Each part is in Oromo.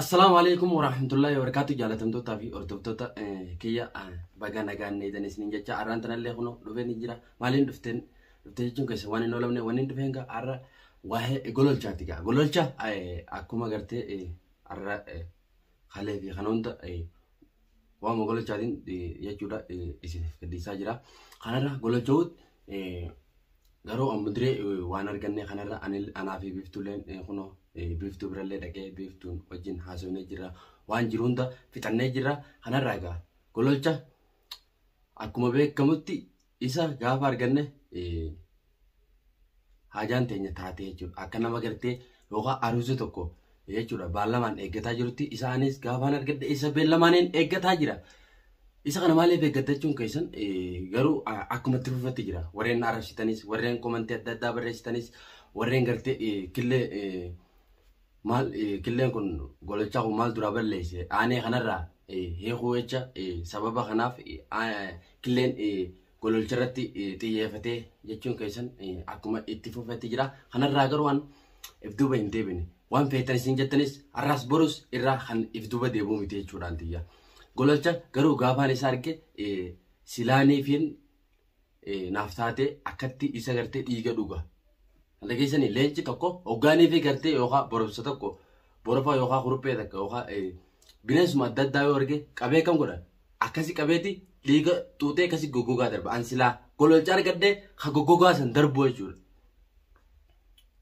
Assalaamu alaikum warahmatullahi wabarakatuh. Jaalatamtootaa fi hordoftoota kiyya, baga nagaan eedan isiniin jecha. Har'aan tanallee kunoo dhufeen ni jira. Maaliin dhufteen dhuftee jechuun keessa waan hin oolamne. Wanni dhufeen gaa har'a waa'ee gololchaati gaa. Gololcha akkuma gartee har'a kalee fi kan hunda waama gololchaatiin jechuudha isiniif gadhiisaa jira. Kanarra gololcha'uut garuu amma duree waan arganne kanarra anaa fi biiftuuleen kunoo biiftuu birallee dhaqee biiftuun wajjin haasofnee jirra. Waan jiru hunda fixannee jirra. Kanarraa egaa gololcha akkuma beekamutti isa gaafa arganne haajaan teenya taatee jechuudha. Akka nama gartee yookaan aruusa tokko jechuudha baallamaan eeggataa jirutti isaanis gaafaan argadhe isa beellamaaniin eeggataa jira. Isa kana maaliif eeggatta jechuun keessan garuu akkuma itti fufatti jira. Warreen arrabsitanis, warreen komantii adda addaa barreessitanis, warreen gartee killee maal killeen kun gololchaa kun maal duraa balleesse aanee kanarraa hiikuu jecha sababa kanaaf killeen gololcha irratti xiyyeeffatee jechuun keessan akkuma itti fufatti jira. Kanarraa garuu waan if duuba hin deebine. Waan feetan isin jettanis har'as borus irraa kan if duuba deebi'u miti jechuudhaan tiyya. Gololcha garuu gaafaan isa arge silaaniifiin naaf taate akkatti isa gartee dhiiga dhuga. Kana keessanii leenci tokko hoggaanii fi gartee yookaan boromsa tokko borofa yookaan kuruphee takka yookaan bineensuma adda addaa yoo arge qabee kam godha? Akkasi qabeeti dhiiga xuuxee akkasi goggogaa darba. An silaa gololcha argadhee ka goggogaa san darbu jechuudha.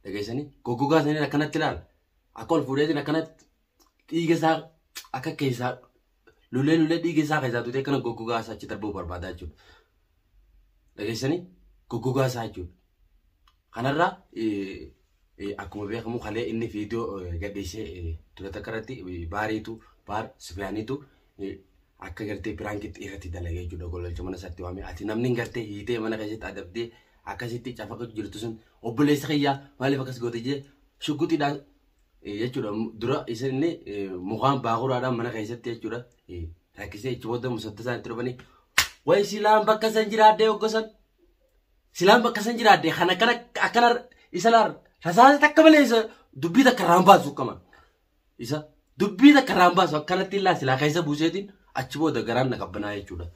Dhageessanii goggogaa saniin akkanatti ilaala. Akka ol fuudheetiin akkanatti dhiiga isaa akka keessaa lulee lulee dhiiga isaa keessaa xuuxee akkana goggogaa isaa achi darbuu barbaada jechuudha. Dhageessanii goggogaa isaa jechuudha. Kanarraa akkuma beekamu kalee inni viidiyoo gadhiisee ture takka irratti baariitu baar Sifiyaaniitu akka gartee piraankitti irratti dalagee jechuudha. Gololcha mana isaatti waamee ati namni gartee hiitee mana keessatti adabdee akkasitti cafaqa jirtu sun obboleessa kiyyaa maaliif akkas goote jee shugguxiidhaan jechuudha. Dura isa inni mukaan baakuraadhaan mana keessatti jechuudha rakkisee ichi booda musatta isaan itti dhufanii wayi silaan bakka san jiraadhee hoggasan silaan bakka san jiraadhe kan akkana akkana isa laar rasaasa takka malee isa dubbii takka irraan baasu qaba. Isa dubbii takka irraan baasu akkanatti illaa silaa keessa buuseetiin achi booda garaan na qabbanaa'e jechuudha.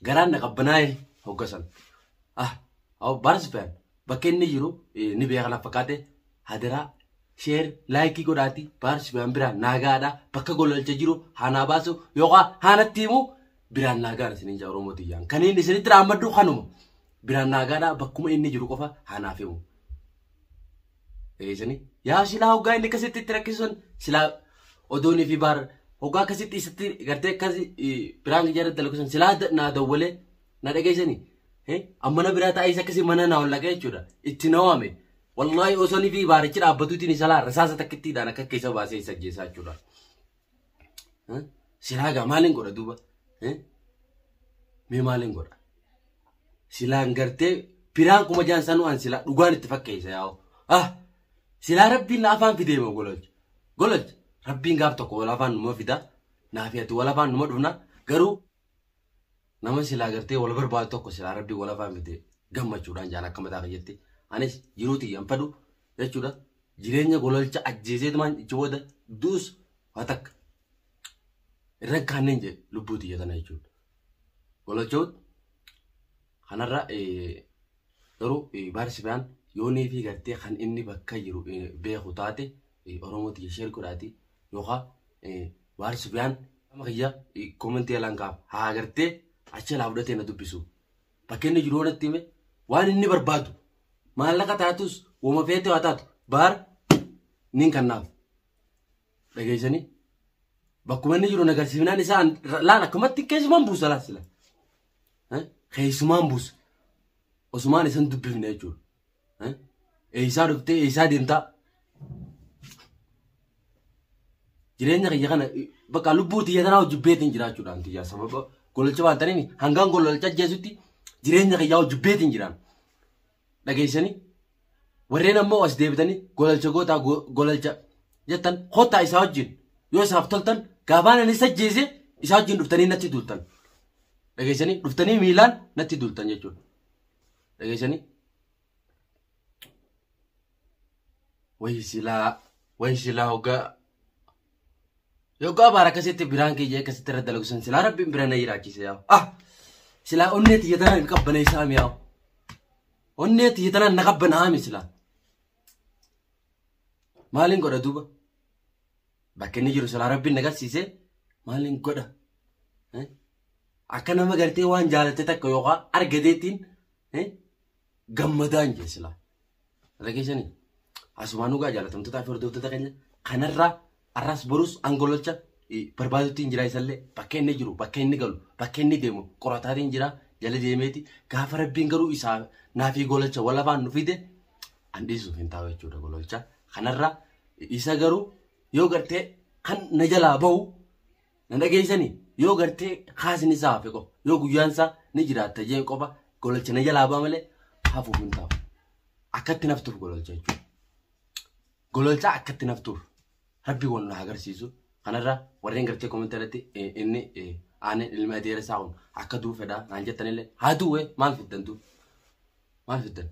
Garaan na qabbanaa'e hoggasan. Ah, Barsifaan bakka inni jiru ni beeka na fakkaate. Hadaraa sheer laayikii godhaati Barsifaan biraan naagaadha. Bakka gololcha jiru haanaa baasu yookaan haanatti himu biraan naagaadha isiniin jaa Oromoo tiyyaan. Kan inni isinitti raammaddu kanuma. Biraan naagaadha bakkuma inni jiru qofa haanaaf himu. Dhageessanii? Yaa silaa hoggaa inni akkasitti itti rakkisuun silaa odoonii fi baar hoggaa akkasitti isatti gartee akkasi biraan jara dalagu silaa naa dawwalee na dhageessanii? Amma na biraa taa'ee akkasii mana naa ol dhaqee jechuudha. Itti na waame. Wallaahi osoo inni fi baarichi dhaabbatuutiin isa laa rasaasa takkittiidhaan akka keessa baasee isa ajjeesaa jechuudha. Silaa gaa maaliin godha duuba? Mee maaliin godha? Silaan gartee biraan kuma jaan sanuu an silaa dhugaan itti fakkeessa yaa'u. Ah! Silaa rabbiin na afaan fidee moo gololcha? Gololcha! Rabbiin gaaf tokko wal afaan numa fida. Naa fi ati wal afaan numa dhufna. Garuu nama silaa gartee wal barbaadu tokko silaa rabbiin wal afaan fide gammachuudhaan jaan akka mataa kiyyatti. Anis jiruu tiyyan fedhu jechuudha. Jireenya gololcha ajjeeseetumaan ichi booda du'us waa takka. Irra hin kaanneen jedhe lubbuu tiyya tana jechuudha. Gololcha'uut kanarra garuu Baarsifiyaan yoonii fi gartee kan inni bakka jiru beeku taate Oromoo tiyya sheer godhaati yookaan Baarsifiyaan nama kiyya komentii alaan kaaf haa gartee achi alaa fudhatee na dubbisu. Bakka inni jiru natti hime waan inni barbaadu maallaqa taatus woma feete haa taatu baar nin kannaaf. Dhageessanii bakkuma inni jiru na agarsiifnaan isaa laal akkumatti keessumaan buusa laal sila. Keessumaan buusa. Osumaan isan dubbifne jechuudha. Eessaa dhuftee eessaa deemtaa? Jireenya kiyya kana bakka lubbuu tiyya tanaa hojii jiraachuudhaan tiyya sababa gololcha waan ta'aniif hangaan gololcha ajjeesutti jireenya kiyyaa hojii beetiin jiraan. Dhageessanii warreen ammoo as deebitanii gololcha gootaa gololcha jettan kottaa isaa wajjin yoo isaaf toltan gaafaan ani isa ajjeese isaa wajjin dhuftanii natti duultan. Dhageessanii dhuftanii miilaan natti duultan jechuudha. Dhageessanii wayi silaa wayi silaa hoggaa Yoggaa baara akkasitti biraan kiyya akkasitti irra dalagu san silaa rabbiin bira na jiraachise yaa. Ah! Silaa onnee tiyya tanaan hin qabbaneessaa mi'aawu. Onnee tiyya tanaan na qabbanaa mi silaa. Maaliin godha duuba? Bakka inni jiru silaa rabbiin na garsiise maaliin godha? Akka nama gartee waan jaalatte takka yookaan argateettiin gammadaan jee silaa. Dhageessanii? Asumaan dhugaa jaalatamtootaa fi hordoftoota keenya kanarraa arras borus angololcha barbaadutti hin jira isallee bakka inni jiru bakka inni galu bakka inni deemu qorataatiin jira jala deemeeti gaafa rabbiin garuu isaa naafii gololcha wal afaan nu fide an dhiisuuf hin taa'u jechuudha gololcha kanarraa isa garuu yoo gartee kan na jalaa bahu na dhageessanii yoo gartee kaasni isaa hafe qofa yoo guyyaan isaa ni jiraatta jeen qofa gololcha na jalaa ba'a malee hafuuf hin taa'u akkatti naftuuf gololcha jechuudha. Gololcha akkatti naftuuf rabbi wal nu agarsiisu kanarra warreen gartee komentii irratti inni aannan ilma adeera isaa kun akka du'u fedha naan jettanillee haa du'u maal fiddan du'u maal fiddan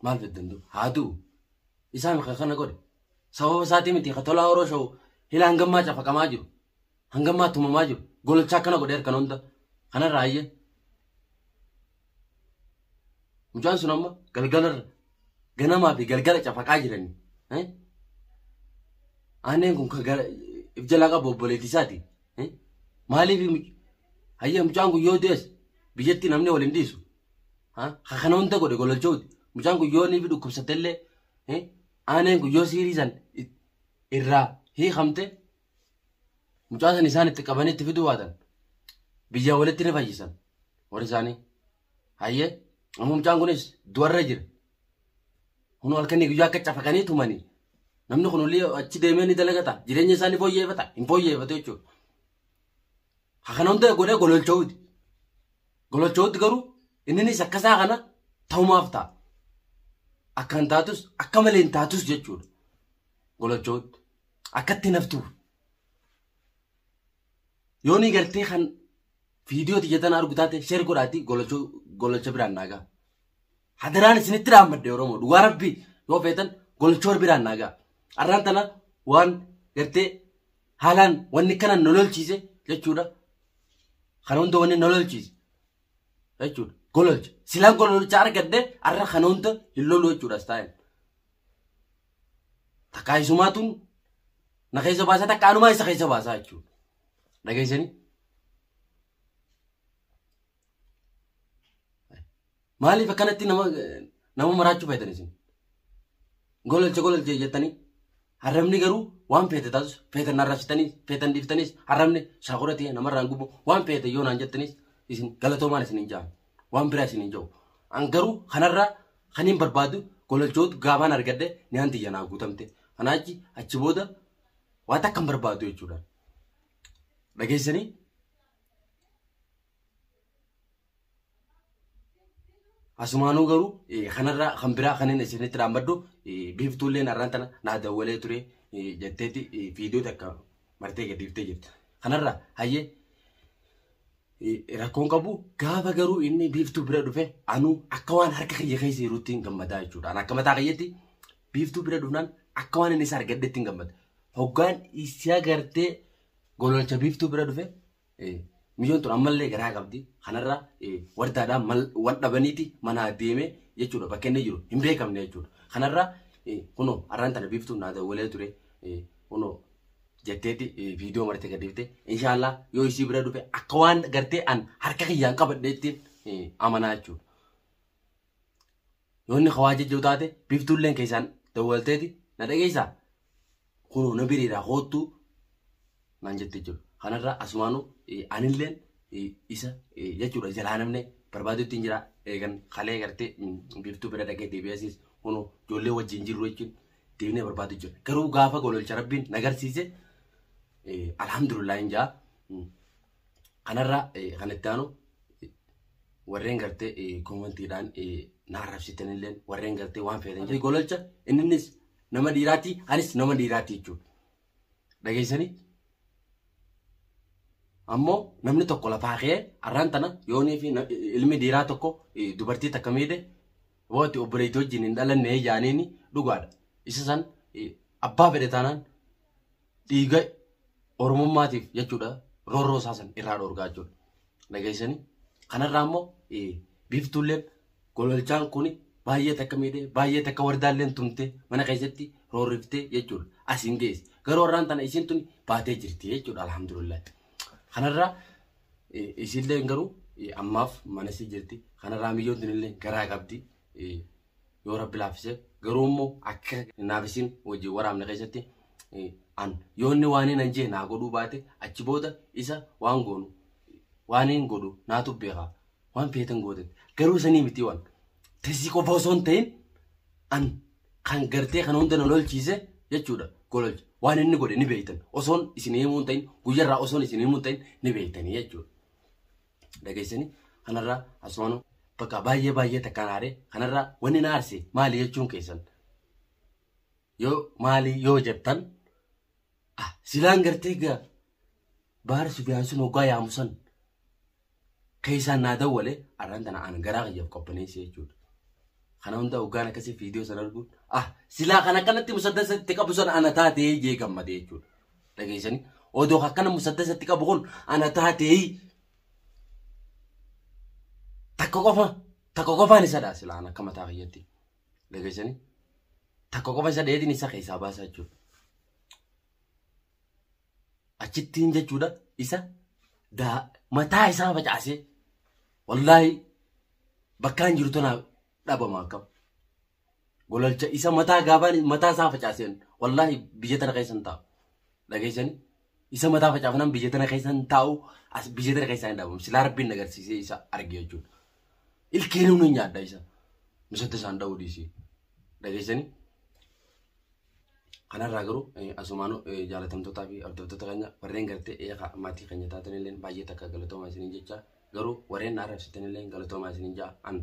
maal fiddan du'u haa du'u isaan kana godhe sababa isaatii miti ka tolaa horoo sha'u hila hangammaa cafaqamaa jiru hangammaa tumamaa jiru gololcha akkana godhe harkan hunda kanarra hayyee mucaan sun amma galgalarra ganamaa fi galgala cafaqaa jiranii. Aannan kun kan if jalaa qabu obboleettii isaati. Maaliif hayya mucaan kun yoo du'es biyyatti namni wal hin dhiisu. Kana hunda godhe gololchooti. Mucaan kun yoo inni dhukkubsate illee aannan kun yoo siirii san irraa hiikamte mucaa san isaan itti qabanii itti fiduu baatan biyyaa walitti ni fayyisan warri isaanii. Hayyee amma mucaan kunis du'arra jira. Kun halkanii guyyaa akka cafaqanii tumanii. Namni kun olii achi deemee ni dalagata. Jireenya isaa ni fooyyeffata. Hin fooyyeffatu jechuudha. Kana hunda godhee gololcha'uuti. Gololcha'uuti garuu inninis akkasaa kana ta'umaaf ta'a. Akka hin taatus akka malee hin taatus jechuudha. Gololcha'uutti. Akkatti naftuuf. Yoo ni gartee kan viidiyoo xiyyeetan argu taate sheer godhaati gololcha biraan naagaa. Hadaraan isinitti dhaammadde Oromoo dhugaa rabbii yoo feetan gololchoo biraan naagaa. Arraan tana waan gartee haalaan wanni kana nu lolchiise jechuudha. Kana hunda wanni nu lolchiise jechuudha. Gololcha. Silaan gololcha argadde arra kana hunda hin lolu jechuudha as taa'een. Takkaa isumaatuun na keessa baasaa takka anumaa isa keessa baasaa jechuudha. Dhageessanii? Maaliif akkanatti nama maraachuu feetan isin? Gololcha gololcha jettanii harramni garuu waan feete taatus feetan arrabsitaniis feetan dhiiftaniis harramni shaakura ta'e namarraan gubu waan feete yoo naan jettaniis isin galatoomaan isin hin ja'an waan biraa isin hin ja'u. An garuu kanarraa kan hin barbaadu gololchootu gaafaan argadde ni hanti naa guutamte. Kanaachi achi booda waan takka hin barbaadu jechuudha. Dhageessanii? Asumaanuu garuu kanarraa kan biraa kan inni isinitti dhaabbadhu biiftuulleen har'aan tana naa dawwalee ture jetteeti viidiyoo takka martee gadiiftee jirti. Kanarraa hayyee rakkoon qabu gaafa garuu inni biiftuu bira dhufe anuu akka waan harka kiyya keessa jirutti hin gammadaa jechuudha. An akka mataa kiyyetti biiftuu bira dhufnaan akka waan inni isa argadhetti hin gammada. Hoggaan isa gartee gololcha biiftuu bira dhufe miyyoon tun ammallee garaa qabdi. Kanarraa wardaadhaan wal dhabaniiti manaa deeme jechuudha. Bakka inni jiru hin beekamne jechuudha. Kanarraa kunoo har'aan tana biiftuun naa dawwalee ture kunoo jetteeti viidiyoo marte gadiifte inshaallah yoo isii bira dhufe akka waan gartee an harka kiyyaan qabadheettiin amanaa jechuudha. Yoo inni hawaa jechuu taate biiftuulleen keessaan dawwalteeti na dhageessaa kunoo na biriiraa koottuu naan jette jechuudha. Kanarraa asumaanuu anilleen isa jechuudha jalaa namne barbaadutti hin jira eegan kalee gartee biiftuu bira dhaqee deebi'asis kunoo ijoollee wajjin jirru jechuun deebinee barbaadu jira. Garuu gaafa gololcha rabbiin na agarsiise alhamdulillah hin jaa. Kanarraa kan itti aanu warreen gartee koomentiidhaan na arrabsitanillee warreen gartee waan feetan jedhu gololcha innis nama dhiiraati anis nama dhiiraati jechuudha. Dhageessanii? Ammoo namni tokko lafaa ka'ee har'aan tana yoonii fi ilmi dhiiraa tokko dubartii takka miidhe wooti obboleettii wajjin hin dhalanne jaaniini dhugaadha. Isa san Abbaa fedhe taanaan dhiiga Oromummaatiif jechuudha roorroo isaa san irraa dhoorgaa jechuudha. Dhageessanii kanarraa immoo biiftuulleen gololchaan kun baay'ee takka miidhee baay'ee takka wardaalleen tumtee mana keessatti roorriftee jechuudha asiin geesse. Garuu warraan tana isiin tun baatee jirti jechuudha alhamdulillah. Kanarraa isiillee garuu ammaaf mana isii jirti. Kanarraa miyyoon tunillee garaa qabdi. Yoo rabbi laaffise garuu immoo akka naaf isin wajjin waraabne keessatti an yoo inni waan hin jee naa godhuu baate achi booda isa waan goonu waan hin godhu naatu beekaa waan feetan goote garuu sanii miti waan tasii qofa osoo hin ta'in an kan gartee kan hunda na lolchiise jechuudha gololcha waan inni godhe ni beektan osoon isin himuu hin ta'in guyyarraa osoon isin himuu hin ta'in ni beektanii jechuudha. Dhageessanii kanarraa asumaanuu bakka baay'ee baay'ee takkaan aaree kanarraa wanni na aarse maali jechuun keessan yoo maali yoo jettan silaan gartee gaa baara sufiyaan sun hoggaa yaamu san keessaan naa dawwale arraan tana an garaa kiyyaaf qophaneesse jechuudha. Kana hunda hoggaan akkasii viidiyoo sana arguun silaa kan akkanatti musaddasa itti qabu sun ana taatee jee gammade jechuudha. Dhageessanii odoo akkana musaddasa itti qabu kun ana taatee takka qofa takka qofaan isadha silaan akka mataa kiyyatti. Dhageessanii takka qofa isa dheedin isa keessaa baasaa jechuudha. Achittiin jechuudha isa mataa isaa facaasee wallaahi bakkaan jiru tanaaf dhabama akkam. Gololcha isa mataa gaafaan mataa isaa facaaseen wallaahi biyya tana keessa hin taa'u. Dhageessanii isa mataa facaafnaan biyya tana keessa hin taa'u as biyya tana keessa hin dhabamu. Silaa rabbiin agarsiisee isa arge jechuudha. Ilkeen humna nyaadha isa. Misatti isaan dha'uu dhiisee. Dhageessanii kanarraa garuu asumaanuu jaalatamtootaa fi hordoftoota keenya warreen gartee maatii keenya taatanillee baay'ee takka galatoomaa isiniin jecha garuu warreen na arrabsitanillee galatoomaa isiniin ja'a an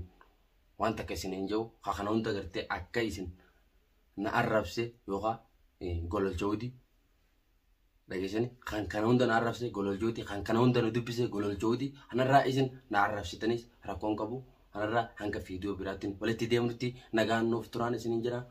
waan takka isin hin jiru kana hunda gartee akka isin na arrabse yookaan gololchooti dhageessanii kan kana hunda na arrabse gololchooti kan kana hunda na dubbise gololchooti kanarraa isin na arrabsitanis rakkoon qabu kanarraa hanga viidiyoo biraattiin walitti deemnutti nagaan nuuf turaan isiniin jira.